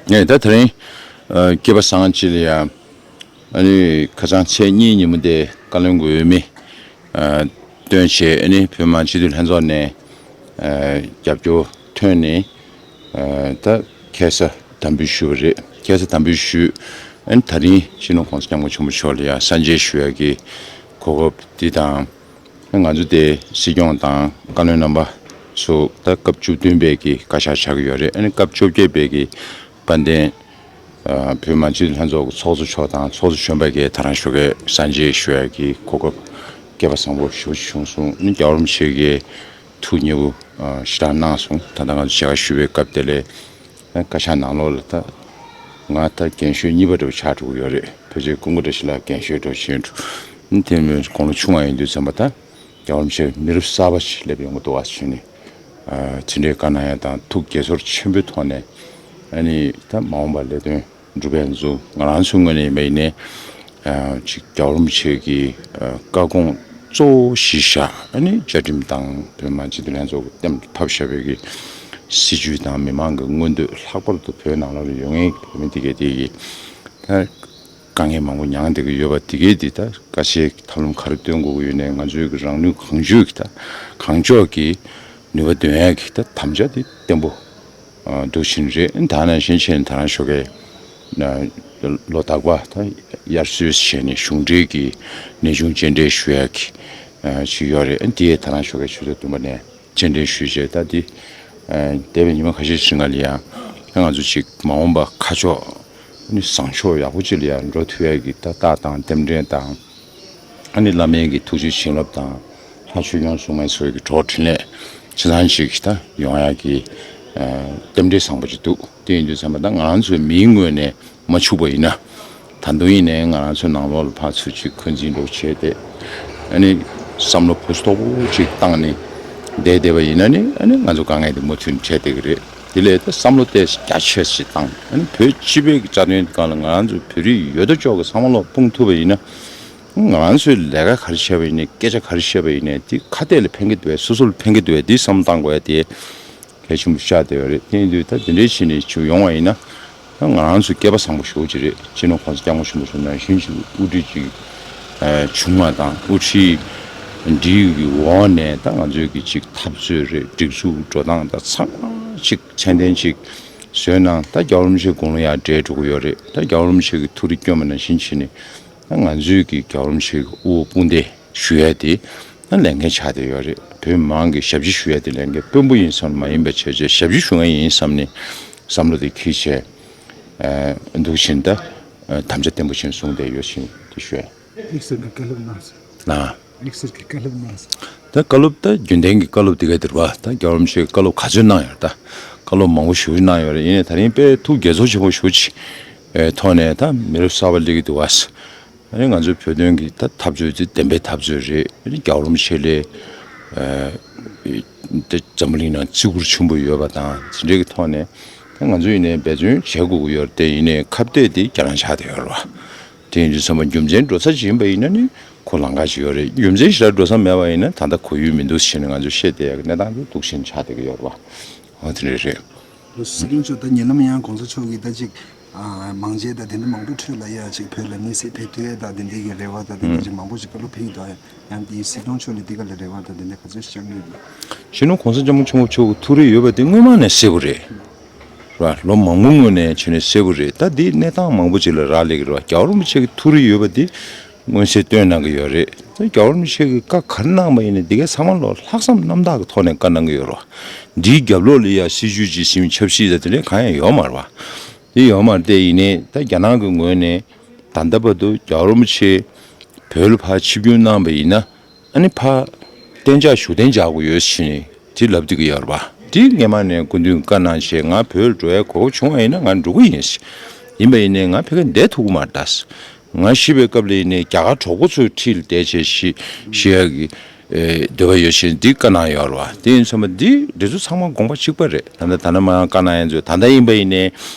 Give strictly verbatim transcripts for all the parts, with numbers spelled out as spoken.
ངས་ད་དེ་རིང་ཨ་སྐྱེས་པ་བཟང་ཅིག་ལ་ཡང་ཨ་ནི་ཁ་སང་ཚེས་གཉིས་ཉིན་མོ་དེ་བཀའ་བློན་གྱི་འོས་མི་ཨ་བཏོན་བྱས། ཨ་ནི་བོད་མི་མང་སྤྱི་འཐུས་ལྷན་ཚོགས་ནས་ཨ་རྒྱབ་སྐྱོར་ཐོན་ནས་ཨ་ད་ཁ་སང་དམ་འབུལ་ཞུས་པ་རེད། ཁ་སང་དམ་འབུལ་ཞུས། ཨ་ནི་དེ་རིང་སྤྱི་ནོར་༸གོང་ས་༸སྐྱབས་མགོན་ཆེན་པོ་མཆོག་ལ་ཡང་གསན་བརྗེད་ཞུ་ཡག་གི་གོ་སྐབས་འདི་དང་། ང་ཚོ་དེ་སྲིད་སྐྱོང་དང་བཀའ་བློན་རྣམ་པ་ཚོ་ད་སྐབས་བཅུ་བདུན་པའི་གི་བཀའ་ཤག་ཆགས་ཀྱི་ཡོད་རེད། ཨ་ནི་སྐབས་བཅོ་བརྒྱད་པའི་གི་དཔལ་ལྡན་ཨ་བོད་མི་མང་སྤྱི་འཐུས་ལྷན་ཚོགས་ཀྱི་ཚོགས་གཙོ་མཆོག་དང་ཚོགས་གཙོ་གཞོན་པ་གིས་ད་རང་ཞོགས་ཀས་གསན་བརྗེད་ཞུ་ཡག་གི་གོ་སྐབས་སྐལ་པ་བཟང་པོ་ཞེ་པོ་ཅིག་བྱུང་སོང་། ཨ་ནི་རྒྱལ་བ་རིན་པོ་ཆེ་གི་ཐུགས་མཉེས་པོ་ཨ་ཞེ་དྲག་གནང་སོང་། ད་ལྟ་ང་ཚོ་མཇལ་ཁ་ཞུ་བའི་སྐབས་དེ་ལ་ཨ་བཀའ་ཤག་ནང་ལོགས་ལ་ད་ང་ད་རྒན་ཤོས་གཉིས་པ་འདྲ་བོ་ཆགས་འགྲོ་གི་ཡོད་རེད། ཕལ་ཆེར་སྐུ་ངོ་བཀྲ་ཤིས་ལགས་རྒན་ཤོས་འདྲ་བོ་བྱས་འགྲོ། ཨ་ནི་དེ་མིན་དགུང་ལོ་ཆུང་བ་ཡིན་དུས་ཙམ་པ་ད་རྒྱལ་བ་རིན་པོ་ཆེ་མི་རབས་གསར་པ་ཞིག་སླེབས་ཡོང་གི་འདུག་བ་བྱས་ནས་ཨ་དེ་འདྲའི་བཀའ་གནང་ཡག་དང་ཐུགས་དགྱེས་ཚོར་ཆེན་པོའི་ཐོག་ནས་ཨ་ནི་ད་མ་འོངས་པ་ལས་དོན་སྒྲུབ་ཡག་ཚོ་ང་རང་ཚོའི་ངོས་ནས་ཡིན་པ་ཡིན་ནའི་ཨ་ཅིག་རྒྱལ་བ་རིན་པོ་ཆེ་གི་ཨ་བཀའ་དགོངས་གཙོ་བོ་གཞི་བཞག་ཨ་ནི་བཅའ་ཁྲིམས་དང་བོད་མི་མང་སྤྱི་འཐུས་ལྷན་ཚོགས་ཀྱི་གཏན་ཕབ་བཞག་པའི་གི་སྲིད་བྱུས་དང་མི་མང་གི་མངོན་འདོད། ལྷག་པར་དུ་བོད་ནང་ལོགས་ལ་ཡོད་མཁན་གྱི་བོད་མི་དེ་གས་དེ་གི་ད་དཀའ་ངལ་མང་པོ་མྱངས་བསྡད་ཀྱི་ཡོད་པ་དེ་གས་དེ་ད་དཀའ་སྤྱད་ཀྱི་ཐབས་ལམ་ག་རེ་སྟོན་དགོས་ཀྱི་ཡོད་ནའི་ང་ཚོའི་གི་རང་ནུས་གང་ལྕོགས་ཀྱི་ད་གང་ལྕོགས་ཀྱི་ནུས་པ་འདོན་ཡག་གི་ད་དམ་བཅའ་དེ་བརྟན་པོ་འདུག་བཞིན་རེད། ད་ནང་བཞིན་བྱས་ནས་ད་རང་ཞོགས་ཀས་ལོ་དག་པ་ད་དབྱར་གསོལ་བྱས་ནས་གཞུང་འབྲེལ་གྱི་གནས་ཆུང་སྤྱན་འདྲེན་ཞུ་ཡག་གི་ཅིག་ཡོད་རེད། དེ་ད་རང་ཞོགས་ཀས་ཆུ་ཚོད་བདུན་པ་ནས་སྤྱན་འདྲེན་ཞུས་བྱས། ད་འདི་འདས་པའི་ཉི་མ་ཁ་ཤས་ཤིག་སྔ་ལ་ཡང་ང་ཚོ་ཅིག་མ་འོངས་པ་ཁ་ཕྱོགས་ནི་བཟང་ཕྱོགས་ཡག་པོ་ཅིག་ལ་ཡང་འགྲོ་ཐུབ་ཡག་གི་ད་རྟགས་དང་རྟེན་འབྲེལ་དང་། ཨ་ནི་བླ་མའི་གི་ཐུགས་རྗེ་བྱིན་རླབས་དང་ལྷ་ཆོས་སྐྱོང་སྲུང་མ་ཚོའི་གི་གྲོགས་འཕྲིན་ལས་ཆ་ཚང་ཅིག་ད་ཡོང་ཡག་གི་ཨ་རྟེན་འབྲེལ་བཟང་པོ་ཅིག་འདུག་དེ་ཡིན་དུས་ཙམ་པ་ད་ང་རང་ཚོའི་མིའི་ངོས་ནས་མ་འཕྱུགས་པ་ཡིན་ན། ད་དུང་ཡིན་ནའི་ང་རང་ཚོའི་ནང་ལོགས་ལ་ཕར་ཚུར་ཅིག་འཁོན་འཛིན་འདྲ་བོ་བྱས་ཏེ་ཨ་ནི་བསམ་བློ་ཕུ་སུ་དོག་པོ་ཅིག་བཏང་ནས་བསྡད་བསྡད་པ་ཡིན་ན་ནི་ཨ་ནི་ང་ཚོ་དཀའ་ངལ་དེ་མུ་མཐུད་ནས་འཕྲད་བསྡད་ཀྱི་རེད། དེ་ལས་ད་བསམ་བློ་དེ་རྒྱ་ཆེ་ཞིག་བཏང་ཨ་ནི་བོད་སྤྱི་པའི་གི་རྩ་དོན་སྒང་ལ་ང་རང་ཚོ་བོད་རིགས་ཡོད་དོ་ཅོག་གི་བསམ་བློ་སྤུངས་ཐུབ་པ་ཡིན་ན། ང་རང་ཚོས་ལས་ཀ་ག་རེ་བྱས་པ་ཡིན་ནའི་སྐད་ཆ་ག་རེ་བཤད་པ་ཡིན་ནའི་དེ་ཁ་གཏད་ལ་ཕན་གྱི་འདུག་བས་སོ་སོ་ལ་ཕན་གྱི་འདུག་བས་དེ་བསམ་བློ་བཏང་དགོས་ཡ་དེ་གལ་ཆེན་པོ་ཆགས་བསྡད་ཡོད་རེད། དེ་ཡིན་དུས་ད་དེ་འདྲའི་བྱས་ནས་བྱུང་ཡོང་བ་ཡིན་ན། ད་ང་རང་ཚོ་སྐལ་པ་བཟང་པོ་ཞེ་པོ་ཅིག་རེད། སྤྱི་ནོར་༸གོང་ས་༸སྐྱབས་མགོན་ཆེན་པོ་མཆོག་ནང་བཞིན་ཅིག་དབུ་ཁྲིད་ཅིག་ཨ་བྱུང་བ་དང་དབུ་ཁྲིད་འདིའི་འོག་ནས་ད་ང་ཚོའི་གི་ཅིག་འཐབ་རྩོད་རེད། སྒྲིག་འཛུགས་འགྲོ་སྟངས་ད་ཚང་མ་ཅིག་ཚད་ལྡན་ཅིག་བཟོས་ན་ད་རྒྱལ་བ་རིན་པོ་ཆེའི་དགུང་ལོ་ཡར་བགྲེས་འགྲོ་གི་ཡོད་རེད། ད་རྒྱལ་བ་རིན་པོ་ཆེ་གི་ཐུགས་རེ་སྐྱོན་པ་ནང་བཞིན་བྱས་ནས་ད་ང་ཚོའི་གི་རྒྱལ་བ་རིན་པོ་ཆེ་གི་དབུ་དཔུང་སྡེ་ཞུ་ཡ་དེ་ད་ལས་འགན་ཆགས་བསྡད་ཡོད་རེད། བོད་མི་མང་གི་ཞབས་ཕྱི་ཞུ་ཡ་དེ་ལས་འགན་དཔོན་པོ་ཡིན་བསམ་མ་ཡིན་པ་བྱས་བྱས་ཞབས་ཕྱི་ཞུ་མཁན་ཡིན་བསམ་ནས་བསམ་བློ་དེ་འཁྱེར་བྱས་ཨ་འདུག་བཞིན་ད་ཨ་དམ་བཅའ་བརྟན་པོ་བྱས་བཟུང་བསྡད་ཡོད་བཞིན་དེ་ཞུ་ཡ། དམིགས་བསལ་གྱི་བཀའ་སློབ་གནང་སོང་། ན། དམིགས་བསལ་གྱི་བཀའ་སློབ་གནང་སོང་། ད་བཀའ་སློབ་ད་རྒྱུན་ལྡན་གྱི་བཀའ་སློབ་དེ་ག་དེ་རེད་བ། ད་རྒྱལ་བ་རིན་པོ་ཆེས་བཀའ་སློབ་ག་ཚོད་གནང་ཡོད་རེད། ད་བཀའ་སློབ་མང་པོ་ཞེ་པོ་ཅིག་གནང་ཡོད་རེད། ཡིན་ནའི་ད་རིང་དཔེ་ཐུགས་དགྱེས་ཚོར་ཆེན་པོ་ཞེ་པོ་ཅིག་ཨེ་ཐོག་ནས་ད་མི་རབས་གསར་པ་སླེབས་ཀྱི་འདུག་བ། ཨ་ནི་ང་ཚོའི་བོད་དོན་གྱི་ད་འཐབ་རྩོད་དེ་བདེན་པའི་འཐབ་རྩོད་རེད། ཨ་ནི་རྒྱལ་བ་རིན་པོ་ཆེ་ལ་ཨེ་ད་འཛམ་བུ་གླིང་ནང་བརྩི་བཀུར་ཆེན་པོ་ཡོད་པ་དང་དེ་འདྲའི་གི་ཐོག་ནས་ད་ང་ཚོ་ཡིན་ནའི་འབད་བརྩོན་བྱེད་དགོས་ཀྱི་ཡོད་རེད། དེ་ཡིན་ནའི་ཁ་གཏད་དེ་རྒྱ་ནག་ཆགས་བསྡད་ཡོད་རེད་བ། དེ་ཡིན་དུས་ཙམ་པ་རྒྱུ་མཚན་འགྲོ་ས་ཅིག་ཡིན་པ་ཡིན་ན་ནི་ཁོ་ལམ་ཁ་ཅིག་ཡོད་རེད། རྒྱུ་མཚན་ཞེ་དྲག་འགྲོ་ས་མེད་པ་ཡིན་ན་ད་ལྟ་ཁོར་ཡུག་མི་འདུག་ཟེར་ནས་ང་ཚོས་བཤད་བསྡད་ཡག་གི་གནས་སྟངས་དེ་འདུག་བཞིན་ཆགས་བསྡད་ཀྱི་ཡོད་རེད་བ། འོ་དེ་འདྲ་རེད། སྲིད་སྐྱོང་མཆོག་ད་ཉེ་ལམ་ཡང་གོང་ས་མཆོག་གིས་ད་ཅིག་ཨ་མང་ཆེ་ད་དེ་འདྲ་མང་པོ་ཁྲོད་ལ་ཡ་ཅིག་བོད་ལ་དམིགས་བསལ་ཕེབས་ཐུབ་ཡ་ད་དེ་འདྲའི་གི་རེ་བ་ད་དེ་འདྲ་ཅིག་མང་པོ་ཅིག་བཀའ་སློབ་ཕེབས་ཀྱི་འདུག་ཡང་དེའི་སྲིད་སྐྱོང་མཆོག་ལ་འདི་ག་ལ་རེ་བ་ད་དེ་འདྲ་ག་ཚོད་ཅིག་བཅངས་ཀྱི་ཡོད་འདུག་སྤྱི་ནོར་༸གོང་ས་༸སྐྱབས་མགོན་ཆེན་པོ་མཆོག་གི་ཐུགས་རེ་ཡོད་པ་དེ་སྔོན་མ་ནས་གསལ་པོ་རེད། ར་ལོ་མང་པོ་སྔོན་ནས་བྱས་ནས་གསལ་པོ་རེད། ད་འདི་གནས་སྟངས་མང་པོ་ཅིག་ལ་རག་ལས་ཀྱི་རེད་བ། རྒྱལ་བ་རིན་པོ་ཆེ་གི་ཐུགས་རེ་ཡོད་པ་འདི་མངོན་གསལ་སྟོན་གནང་གི་ཡོད་རེད། ད་རྒྱལ་བ་རིན་པོ་ཆེ་གིས་བཀའ་ག་རེ་གནང་པ་ཡིན་ནའི་འདི་གའི་ཚང་མ་ལོ་ལྷག་བསམ་རྣམ་དག་གི་ཐོག་ནས་བཀའ་གནང་གི་ཡོད་རེད་བ། འདིའི་རྒྱབ་ལོགས་ལ་ཡ་སྲིད་བྱུས་ཀྱི་ཞིབ་ཆབ་སྲིད་དང་དེ་འདྲ་གང་ཡང་ཡོད་མ་རེད་བ། འདི་ཡོད་མ་རེད། དེ་ཡིན་ནའི་ད་རྒྱ་ནག་གི་ངོས་ནས་ད་ལྟ་བར་དུ་རྒྱལ་བ་རིན་པོ་ཆེ་བོད་ལ་ཕར་ཆིབས་བསྒྱུར་གནང་པ་ཡིན་ན། ཨ་ནི་ཕ་གཏན་འཇགས་བཞུགས་གདན་འཇགས་དགོས་ཡོད་ཟེར་ནས་དེ་ལབ་བསྡད་ཀྱི་ཡོད་རེད་པ། དེ་སྔོན་མ་ནས་སྐུ་མདུན་བཀའ་གནང་བྱས་ང་བོད་ལ་འགྲོ་ཡའི་གོ་སྐབས་བྱུང་བ་ཡིན་ན་ང་འགྲོ་གི་ཡིན་ཟེར། ཡིན་པ་ཡིན་ནའི་ང་ཕ་གིར་བསྡད་ཐུབ་ཀྱི་མ་རེད་ད་ཟེར། ང་ཤི་བའི་སྐབས་ལ་ཡིན་ནའི་རྒྱ་གར་གྲོགས་པོ་ཚོའི་འཁྲིས་ལ་བསྡད་བྱས་ཤི་ཤི་ཡག་གི་ཨེ་འདོད་པ་ཡོད་ཟེར་ནས་དེ་བཀའ་གནང་ཡོད་རེད་པ། དེ་ཡིན་ཙང་མ་འདི་འདི་ཚོ་ཚང་མ་དགོངས་པ་གཅིག་པ་རེད། ད་ལྟ་ད་ནང་མ་བཀའ་གནང་ཡ་ཚོས་ད་ལྟ་ཡིན་པ་ཡིན་ནའི།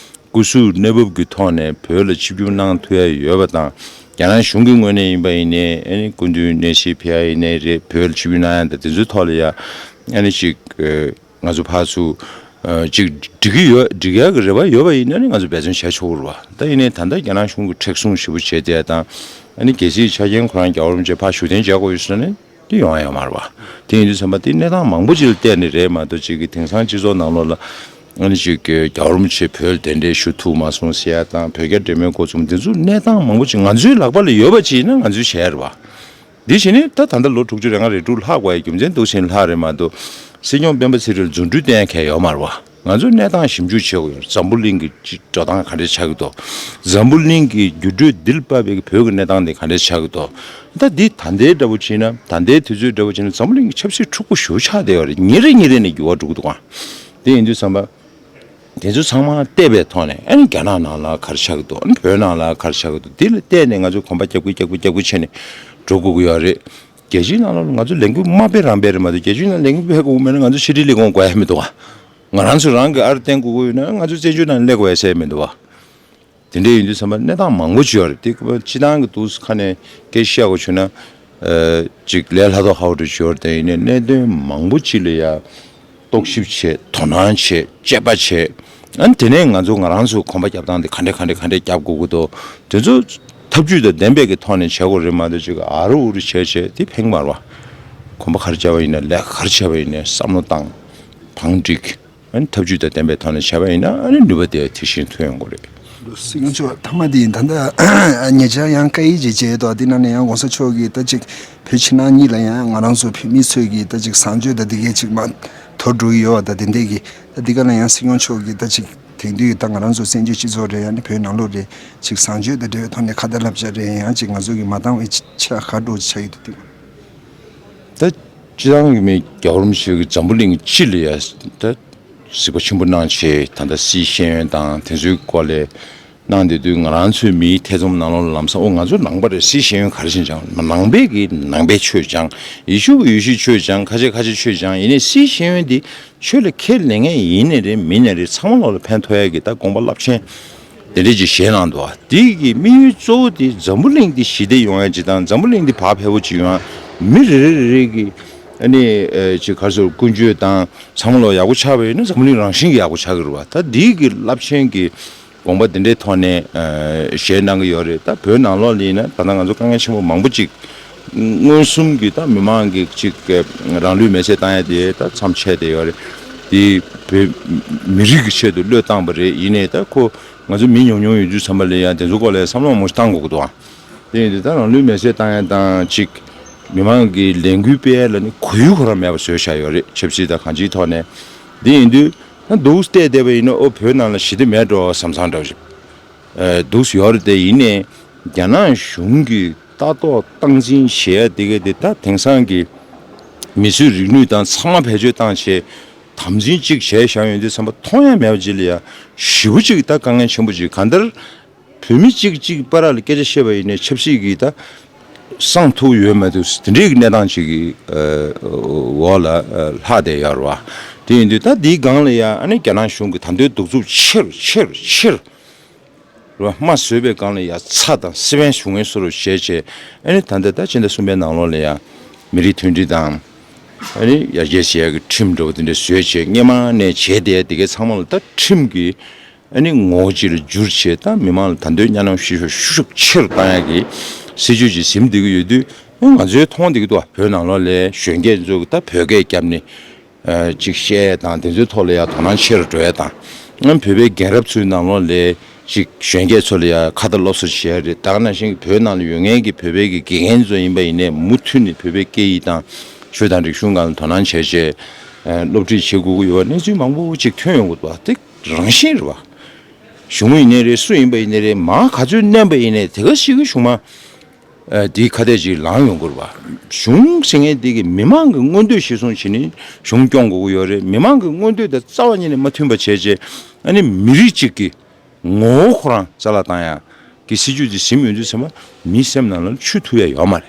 སྐུ་གཟུགས་གནས་བབ་ཀྱི་ཐོག་ནས་བོད་ལ་ཆིབས་བསྒྱུར་གནང་ཐུབ་ཡ་ཡོད་པ་དང་། རྒྱ་ནག་གཞུང་གི་ངོས་ནས་ཡིན་པ་ཡིན་ནའི་ཨ་ནི་སྐུ་མདུན་གནས་གཟིགས་ཕེབས་ཡ་ཡིན་ནའི་རེད། བོད་ལ་ཆིབས་བསྒྱུར་གནང་ཡ་དང་དེ་ཚོའི་ཐོག་ལ་ཡ་ཨ་ནི་ཅིག་ཨ་ང་ཚོ་ཕར་ཚུར་ ཅིག་འགྲིག་གི་ཡོད། འགྲིག་ཡག་གི་རེ་བ་ཡོད་པ་ཡིན་ན་ནི་ང་ཚོ་འབད་བརྩོན་བྱས་ཆོག་གི་རེད་བ། ད་ཡིན་ནའི་ད་ལྟ་རྒྱ་ནག་གཞུང་གིས་མཁྲེགས་བཟུང་ཞེ་པོ་བྱས་བསྡད་ཡ་དང་། ཨ་ནི་གལ་སྲིད་ཆ་རྐྱེན་ཁོ་རང་རྒྱལ་བ་རིན་པོ་ཆེ་ཕར་བཞུགས་གདན་འཇགས་དགོས་ཡོད་ཟེར་ན་ནི་དེ་ཡོང་ཡ་ཡོད་མ་རེད་བ། དེ་ཡིན་དུས་ཙམ་པ་དེ་གནས་སྟངས་མང་པོ་ཅིག་ལ་བལྟས་ནས་རེད་མ་གཏོགས། ཅིག་གི་དེང་སང་སྤྱི་ཚོགས་ནང་ལོགས་ལ་ཨ་ནི་ཅིག་གི་རྒྱལ་བ་རིན་པོ་ཆེ་བོད་ལ་གདན་འདྲེན་ཞུ་ཐུབ་མ་སོང་ཟེར་ཡ་དང་། བོད་རྒྱ་འབྲེལ་མོལ་འགོ་འཛུགས་འདི་ཚོ་གནས་སྟངས་མང་པོ་ཅིག་ང་ཚོའི་ལག་པ་ལ་ཡོད་པ་ཅིག་ཡིན་ན་ང་ཚོས་བྱས་རེད་བ། འདི་བྱས་ནས་ད་ད་ལྟ་ལོ་དྲུག་ཅུ་རེ་ལྔ་རེ་དྲུག་ལྷག་པ་ཡི་རྒྱུ་མཚན་འདུག་ཟེར་ལྷག་རེད་མ་གཏོགས། སྲིད་སྐྱོང་སྤེན་པ་ཚེ་རིང་ལ་རྫུ་འཕྲུལ་བསྟན་མཁན་ཡོད་མ་རེད་བ། ང་ཚོས་གནས་སྟངས་ཞིབ་འཇུག་བྱེད་དགོས་ཡོད། འཛམ་བུ་གླིང་གི་སྤྱི་འགྲོ་སྟངས་ག་འདྲས་ཆགས་ཀྱི་འདུག་འཛམ་བུ་གླིང་གི་འགྱུར་འགྲོས་འདི་ལ་དཔག་པའི་བོད་ཀྱི་གནས་སྟངས་འདི་ག་འདྲས་ཆགས་ཀྱི་འདུག་ད་འདི་ད་ལྟའི་འདྲ་པོ་བྱས་ན། ད་ལྟའི་དུས་ཚོད་འདྲ་པོ་བྱས་ན་འཛམ་བུ་གླིང་གི་ཆབ་སྲིད་འཁྲུག་པོ་ཞེ་པོ་ཆགས་བསྡད་ཡོད་རེད། ཉིན་རེ་ཉིན་རེ་ནས་འགྱུར་བ་འགྲོ་གི་འདུག་ག་དེ་ཡིན་དུས་ཙམ་པ། དེ་ཚོ་ཚང་མ་བལྟས་པའི་ཐོག་ནས། ཨ་ནི་རྒྱ་ནག་ནང་ལ་ག་རེ་ཆགས་ཀྱི་འདུག་ཨ་ནི་བོད་ནང་ལ་ག་རེ་ཆགས་ཀྱི་འདུག་འདི་ལ་བལྟས་ནས་ང་ཚོ་གོམ་པ་རྒྱག་དགོས་རྒྱག་དགོས་རྒྱག་དགོས་བྱས་ནས་འགྲོ་དགོས་ཀྱི་ཡོད་རེད། རྒྱལ་སྤྱིའི་ནང་ལོགས་ལ་ང་ཚོ་ལས་འགུལ་མ་སྤེལ་རང་སྤེལ་རེད་མ་གཏོགས། རྒྱལ་སྤྱིའི་ནང་ལས་འགུལ་སྤེལ་དགོས་མེད་ན་ང་ཚོ་ཕྱི་དྲིལ་ལས་ཁུངས་དགོས་ཡ་མི་འདུག་ག་ང་རང་ཚོ་རང་གི་ཨར་བསྟན་དགོས་ཀྱི་ཡོད་ན་ང་ཚོ་བཙན་བྱོལ་ནང་སླེབས་དགོས་ཡ་ཟེར་མི་འདུག་ག་དེ་འདྲ་ཡིན་དུས་ཙམ་པ་གནས་སྟངས་མང་པོ་ཅིག་ཡོད་རེད། དེ་སྤྱི་བཏང་གི་འདུག་ཁ་ནས་སྐད་ཆ་བཤད་དགོས་བྱུང་ན། ཨ་ཅིག་ལས་སླ་དོག་ཧ་གོ་འགྲོ་ཅིག་ཡོད་རེད། དེ་ཡིན་ནའི་གནད་དོན་མང་པོ་ཅིག་ལ་ཡ་རྟོག་ཞིབ་བྱས། དོ་སྣང་བྱས། དཔྱད་པ་བྱས། ཨ་ནི་དེ་ནས་ང་ཚོ་ང་རང་ཚོ་གོམ་པ་རྒྱབ་སྟངས་དེ་ག་འདྲས་ག་འདྲས་ག་འདྲས་རྒྱབ་དགོས་ཀྱི་འདུག་དེ་ཚོ་ཐབས་ཇུས་དང་ལྡན་པའི་གི་ཐོག་ནས་བྱེད་དགོས་རེད་མ་གཏོགས། ཅིག་ཨ་རུ་ཨུ་རུ་བྱས་བྱས་དེ་ཕན་གྱི་མ་རེད་བ། གོམ་པ་ག་རེ་རྒྱབ་པ་ཡིན་ནའི། ལས་ཀ་ག་རེ་བྱས་པ་ཡིན་ནའི་བསམ་བློ་བཏང་། བང་བསྒྲིགས། ཨ་ནི་ཐབས་ཇུས་དང་ལྡན་པའི་ཐོག་ནས་བྱས་པ་ཡིན་ན། ཨ་ནི་ནུས་པ་དེ་དེ་བཞིན་ཐོན་ཡོང་གི་རེད། སྲིད་སྐྱོང་མཆོག་མཐའ་མ་དེ་ཡིན། ད་ལྟ་ཉེ་ཆར་ཡང་བཀའ་ཡིག་ཅིག་བརྗེས་འདུག་དེ་ནང་ནས་ཡང་གོང་ས་མཆོག་གིས་ད་ཅིག་བོད་ཕྱི་ནང་གཉིས་ལ་ཡང་ང་རང་ཚོ་བོད་མི་ཚོས་ཀྱིས་ད་ཅིག་བཟང་སྤྱོད་དང་དེ་གས་ཅིག་མ་དོར་འགྲོ་གི་ཡོད་པ་དང་། དེ་འདྲས་ཀྱི་ད་འདི་ག་ལ་ཡང་སྲིད་སྐྱོང་མཆོག་གིས་ད་ཅིག་དེང་དུས་ད་ང་རང་ཚོ་བཙན་བྱོལ་སྤྱི་ཚོགས་རེད། ཡང་ན་བོད་ནང་ལོགས་རེད། ཅིག་བཟང་སྤྱོད་དང་འབྲེལ་བའི་ཐོག་ནས་ཁ་ཏ་བསླབ་བྱ་རེད། ཡང་ཅིག་ང་ཚོ་གིས་མ་བཏང་བའི་ཆ་ག་འགྲོ་ཆ་ཡོད་དུ་འདུག་ད་སྤྱི་བཏང་གི་མི་རྒྱལ་བ་རིན་པོ་ཆེ་གི་འཛམ་བུ་གླིང་སྤྱི་ལ་ཡ་ད་གཟིགས་པ་ཆེན་པོ་གནང་བྱས། ད་ལྟ་སི་ཤེས་ཡོན་དང་དེ་ཚོའི་སྐོར་ལ་གནང་བསྡད་དུས། ང་རང་ཚོའི་མིའི་ཐེ་ཚོམ་ནང་ལོགས་ལ་ལམ་སང་། ཨོ་ང་ཚོ་ནང་པ་རེད། སི་ཤེས་ཡོན་ག་རེ་བྱས་སྦྱངས། ནང་པའི་གི་ནང་པའི་ཆོས་སྦྱངས། ཡེ་ཤུ་གི་ཡེ་ཤུའི་ཆོས་སྦྱངས། ཁ་ཆེ་ཁ་ཆེ་ཆོས་སྦྱངས། ཡིན་ནའི་སི་ཤེས་ཡོན་འདི་ཆོས་ལ་ཁས་ལེན་མཁན་ཡིན་ནའི་རེད། མིན་ནའི་རེད། ཚང་མ་ལོག་ལ་ཕན་ཐོགས་ཡ་གི་ད་དགོངས་པ་རླབས་ཆེན་དེ་འདྲས་ཅིག་བཞེས་གནང་འདུག་བ། དེ་གི་དམིགས་ཡུལ་གཙོ་བོ་དེ་འཛམ་བུ་གླིང་འདི་ཞི་བདེ་ཡོང་ཡ་ཅིག་དང་། འཛམ་བུ་གླིང་འདི་བག་ཕེབས་པོ་ཅིག་ཡོང་ཡ། མི་རེ་རེ་རེ་རེ་གི་ཨ་ནི་ཨ་ཅིག་ག་རེ་ཟེར། ཀུན་སྤྱོད་དང་ཚང་མ་ལོག་ཡག་པོ་ཆགས་པ་ཡིན་ན་འཛམ་བུ་གླིང་རང་བཞིན་གྱིས་ཡག་པོ་ཆགས་ཀྱི་རེད་བ། ད་འདི་གི་རླབས་ཆེན་གྱི་དགོངས་པ་འདི་འདྲའི་ཐོག་ནས་ཨ་བཞེས་གནང་གི་ཡོད་རེད། ད་བོད་ནང་ལོགས་ལ་ཡིན་ན་ད་ལྟ་ང་ཚོ་དཀའ་ངལ་ཆེན་པོ་མང་པོ་ཅིག་མངོན་སུམ་གྱིས་ད་མི་མང་གིས་ཅིག་གི་རང་ལུས་མེར་སྲེག་བཏང་ཡ་དེ་ད་མཚམས་ཆད་བསྡད་ཡོད་རེད། དེ་བོད་མི་རིགས་ཀྱི་ཆེད་དུ་བློས་བཏང་བ་རེད། ཡིན་ནའི་ད་ཁོ་ང་ཚོ་མི་ཉུང་ཉུང་ཡོད་དུས་ཙམ་པ་ལ་ཡང་དེ་ཚོ་སྐོར་ལ་བསམ་བློ་མང་པོ་ཞིག་བཏང་དགོས་ཀྱི་འདུག་ཨ། དེ་ཡིན་དུས་ད་རང་ལུས་མེར་སྲེག་བཏང་ཡ་དང་། ཅིག་མི་མང་གི་ལས་འགུལ་སྤེལ་ཡ་ལ་ནི་གོ་ཡུལ་ཁོ་རང་མེད་པ་བཟོས་བཞག་ཡོད་རེད། ཆབ་སྲིད་དང་གང་ཅིའི་ཐོག་ནས། དེ་ཡིན་དུས་ད་འདུག་སེ་བལྟས་བསྡད་པ་ཡིན་ན། ཨོ་བོད་ནང་ལ་ཞི་བདེ་མེད་འགྲོ་བསམ་བསམ་འདྲ་བོ་ཞིག་ཨ་འདུག་སེ་ཡོད་རེད། དེ་ཡིན་ནའི་རྒྱ་ནག་གཞུང་གིས་ལྟ་རྟོག་སྟངས་འཛིན་བྱེད་ཡ་དེ་ག་དེ་ད་དེང་སང་གི་མི་གསོད་རིག་ནུས་དང་ཚང་མ་བེད་སྤྱོད་བཏང་བྱས་དམ་འཛིན་ཅིག་བྱས་བཞག་ཡོང་དུས་ཙམ་པ། མཐོང་ཡ་མེད་པ་ཅིག་ལ་ཡ་ཞེ་པོ་ཅིག་ད་དཀའ་ངལ་ཆེན་པོ་ཅིག་གང་ལྟར་བོད་མི་གཅིག་གཅིག་བར་ལ་སྐད་ཆ་བཤད་པ་ཡིན་ནའི་ཆབ་སྲིད་ཀྱི་ད་གསང་ཐུབ་ཡོད་མ་འདུག་དེ་འདྲའི་གི་གནས་སྟངས་ཅིག་གི་ཨ་འོག་ལ་ཨ་ལྷག་བསྡད་ཡོད་རེད་བ། དེ་ཡིན་དུས་ད་འདིའི་སྒང་ལ་ཡ་ཨ་ནི་རྒྱ་ནག་གཞུང་གི་ད་དུང་གདུག་རྩུབ་ཆེ་རུ་ཆེ་རུ་ཆེ་རུ་རེད་བ། རྨ་བཟོས་པའི་སྒང་ལ་ཡ་ཚ་དང་སེ་བན་བྱུང་ངེས་བཟོ་འདྲ་བྱས་བྱས། ཨ་ནི་ད་ལྟ་ད་ཕྱི་ཟླ་གསུམ་པའི་ནང་ལོགས་ལ་ཡ་མི་རིགས་མཐུན་སྒྲིལ་དང་། ཨ་ནི་ཡར་རྒྱས་བྱེད་ཡ་གི་ཁྲིམས་འདྲ་བོ་དེ་འདྲ་བཟོས་བྱས། སྔོན་མ་ནས་བྱས་བསྡད་ཡ་དེ་གའི་ཚང་མ་ལ་ད་ཁྲིམས་ཀྱི་ཨ་ནི་ངོ་བོ་ཅིག་ལ་བསྒྱུར་བྱས། ད་མི་མང་ལ་ད་དུང་གཉའ་གནོན་ཤུགས་ཤུགས་ཤུགས་ཆེ་རུ་བཏང་ཡ་གི་སྲིད་ཇུས་ཅིག་ཟིན་བསྡད་ཀྱི་ཡོད་དུས། ཨ་ང་ཚོས་མཐོང་བསྡད་ཀྱི་འདུག་བ། བོད་ནང་ལོགས་ལ་གཞོན་སྐྱེས་ཚོ་གིས་ད་བོད་སྐད་བརྒྱབ་ནས་ཨ་ཅིག་བཤད་ཡ་དང་། དེ་ཚོའི་ཐོག་ལ་ཡ་དོ་སྣང་ཆེ་རུ་འགྲོ་ཡ་དང་། ཨ་བོད་པའི་རྒན་རབས་ཚོའི་ནང་ལོགས་ལ་ཅིག་གཞོན་སྐྱེས་ཚོ་ལ་ཡ་ཁ་ཏ་སློབ་གསོ་བྱེད་ཡ་རེད། ད་ག་ནང་བཞིན་བོད་ནང་ལ་ཡོད་མཁན་གྱི་བོད་པའི་གི་དགེ་རྒན་ཚོ་ཡིན་པ་ཡིན་ནའི་མུ་མཐུད་ནས་བོད་པའི་སྐད་ཡིག་དང་ཆོས་དང་རིག་གཞུང་སྒང་ལ་དོ་སྣང་བྱས་བྱས་ཨ་སློབ་ཁྲིད་བྱེད་དགོས་ཀྱི་ཡོད་པ། གནས་ཚུལ་མང་པོ་ཅིག་ཐོན་ཡོང་གི་འདུག་བ། དེ་རང་བཞིན་རེད་བ། གཞུང་ཡིན་ནའི་རེད། སུ་ཡིན་པ་ཡིན་ནའི་རེད། མར་ག་ཚོད་མནན་པ་ཡིན་ནའི་དེ་ག་ཞིག་གི་གཞུང་མ་ཨ་དེའི་ཁ་གཏད་ཅིག་ལངས་ཡོང་གི་རེད་བ། གཞུང་ཟེར་མཁན་དེ་གི་མི་མང་གི་མངོན་འདོད་གཞིར་བཟུང་བྱས་ནས་གཞུང་སྐྱོང་དགོས་ཀྱི་ཡོད་རེད། མི་མང་གི་མངོན་འདོད་དེ་རྩ་བ་ཉིད་ནས་མ་མཐུན་པ་བྱས་བྱས། ཨ་ནི་མི་རིགས་གཅིག་གི་ངོ་བོ་ཁོ་རང་རྩ་བརླག་བཏང་ཡ་གི་སྲིད་ཇུས་དེ་ཟིན་ཡོང་དུས་ཙམ་པ་མིའི་སེམས་ནང་ལ་ཆུ་ཐུག་ཡ་ཡོད་མ་རེད།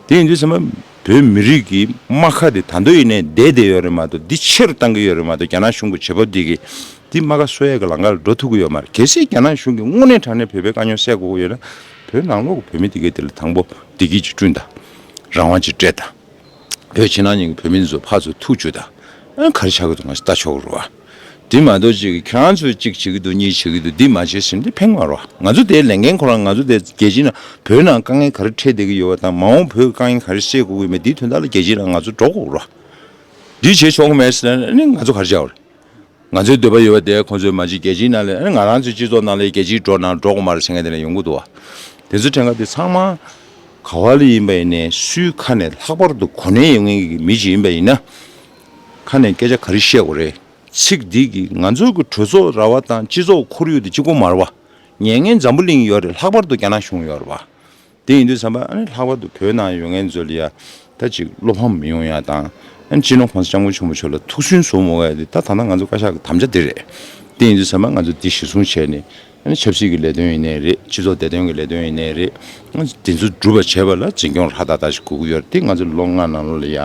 དེ་ཡིན་དུས་ཙམ་པ་བོད་མི་རིགས་ཀྱི་རྨ་ཁ་དེ་ད་དུང་ཡིན་ནའི་བསྡད་བསྡད་ཡོད་རེད་མ་གཏོགས། འདི་ཆེ་རུ་བཏང་གི་ཡོད་རེད་མ་གཏོགས། རྒྱ་ནག་གཞུང་གི་བྱེད་བབ་འདི་གིས་འདི་རྨ་ཁ་གསོ་ཡ་གི་ལམ་ཁ་ལ་འགྲོ་ཐུབ་ཀྱི་ཡོད་མ་རེད། གལ་སྲིད་རྒྱ་ནག་གཞུང་གིས་དངོས་གནས་དྲང་གནས་བོད་པའི་དཀའ་རྙོག་སེལ་དགོས་ཀྱི་ཡོད་ན། བོད་ནང་ལོགས་ཀྱི་བོད་མི་དེ་གའི་དེ་ལ་དང་པོ་བདེ་སྐྱིད་ཅིག་བསྐྲུན་དང་། རང་དབང་ཅིག་སྤྲད་དང་། བོད་ཕྱི་ནང་གཉིས་ཀྱི་བོད་མི་ཚོ་ཕར་ཚུར་ཐུག་བཅུག་དང་། ཨ་ག་རེ་ཆགས་ཀྱི་འདུག་ང་ཚོས་ལྟ་ཆོག་གི་རེད་བ། དེ་མ་གཏོགས་ཅིག་ཁྱེད་རང་ཚོས་གཅིག་བྱེད་ཀྱི་འདུག་གཉིས་བྱེད་ཀྱི་འདུག་འདི་མ་བྱེད་ཟེར་ན་འདི་ཕན་མ་རེད་བ། ང་ཚོ་དེའི་ལས་འགན་ཁོ་རང་ང་ཚོ་དེ་རྒྱལ་སྤྱིའི་ནང་བོད་ནང་དཀའ་ངལ་ག་རེ་འཕྲད་བསྡད་ཀྱི་ཡོད་པ་དང་མ་འོངས་བོད་དཀའ་ངལ་ག་རེ་སེལ་དགོས་ཀྱི་ཡོད་མེད་འདིའི་དོན་དག་ལ་རྒྱལ་སྤྱིའི་ནང་ང་ཚོ་འགྲོ་དགོས་རེད་བ། འདི་བྱེད་ཆོག་གི་མེད་ཟེར་ན་ནི་ང་ཚོ་ག་རེ་བྱ་བ་རེད། ང་ཚོའི་འདོད་པ་ཡོད་པ་དེ་ཁོང་ཚོའི་མ་གཅིག་རྒྱལ་སྤྱིའི་ནང་ལ་ཨ་ནི་ང་རང་ཚོའི་སྤྱི་ཚོགས་ནང་ལ་རྒྱལ་སྤྱིའི་འགྲོ་ན་འགྲོ་དགོས་མ་རེད་ཟེར་མཁན་དེ་ལ་ཡོང་གི་འདུག་བ། དེ་ཚོ་དྲན་ག་དེ་ཚང་མ་ག་བ་ལ་ཡིན་པ་ཡིན་ནའི་སུའི་ཁ་ནས་ལྷག་པར་དུ་གོ་གནས་ཡོད་མཁན་གྱི་མི་ཅིག་ཡིན་པ་ཡིན་ན། ཁ་ནས་སྐད་ཆ་ག་རེ་བཤད་དགོས་རེད། ཚིག་འདི་གིས་ང་ཚོའི་གི་གྲོས་ཚོགས་ར་བ་དང་སྤྱི་ཚོགས་ཁོར་ཡུག་དེ་གཅིག་པོ་མ་རེད་བ། ཉན་མཁན་འཛམ་བུ་གླིང་ཡོད་རེད། ལྷག་པར་དུ་རྒྱ་ནག་གཞུང་ཡོད་རེད་བ། དེ་ཡིན་དུས་ཙམ་པ་ཨ་ནི་ལྷག་པར་དུ་བོད་ནང་ཡོད་མཁན་ཚོ་ལ་ཡ་ད་ཅིག་བློ་ཕམ་མི་ཡོང་ཡ་དང་། ཨ་ནི་སྤྱི་ནོར་༸གོང་ས་༸སྐྱབས་མགོན་ཆེན་པོ་མཆོག་ལ་ཐུགས་སུན་གསོ་མོ་བས་དེ་ད་ད་ལྟ་ང་ཚོ་བཀའ་ཤག་གི་དམ་བཅའ་དེ་རེད། དེ་ཡིན་དུས་ཙམ་པ་ང་ཚོ་འདི་གཞིར་བཟུང་བྱས་ནས་ཨ་ནི་ཆབ་སྲིད་ཀྱི་ལས་དོན་ཡིན་ནའི་རེད། སྤྱི་ཚོགས་བདེ་དོན་གྱི་ལས་དོན་ཡིན་ནའི་རེད། ཨ་ནི་དེ་ཚོ་སྒྲུབ་པ་བྱེད་པ་ལ་འཛིན་སྐྱོང་ཧྲ་ཏག་ཏག་ཞིག་དགོས་ཀྱི་ཡོད་རེད། དེ་ང་ཚོ་ལོ་ལྔ་ནང་ལོགས་ལ་ཡ་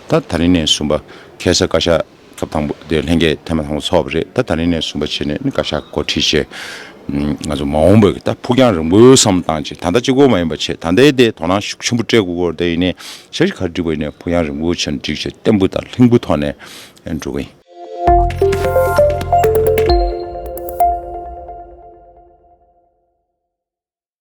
ད་ད་རིང་ནས་བཟུང་པ་ཁ་སང་བཀའ་ཤག་སྐབས་དང་པོ་དེ་ལྷན་རྒྱས་ཐེངས་མ་དང་པོ་ཚོགས་པ་རེད། ད་ད་རིང་ནས་བཟུང་པ་བྱས་ནས་ནི་བཀའ་ཤག་འགོ་ཁྲིད་བྱས། ང་ཚོ་མ་འོངས་པའི་ད་ཕུགས་རྒྱང་རིང་པོའི་བསམ་བློ་བཏང་བྱས། ད་ལྟ་གཅིག་པོ་མ་ཡིན་པ་བྱས། ད་ལྟའི་དེ་དོ་སྣང་ཤུགས་ཆེན་པོ་སྤྲད་དགོས་སྐོར་དེ་ཡིན་ནའི་ཞབས་ཞུ་ག་རེ་སྒྲིག་པ་ཡིན་ནའི་ཕུགས་རྒྱང་རིང་པོ་བྱས་ནས་སྒྲིག་བྱས་བརྟན་པོ་དང་ལྷིང་པོ་ཐོག་ནས་འགྲོ་གི་ཡིན།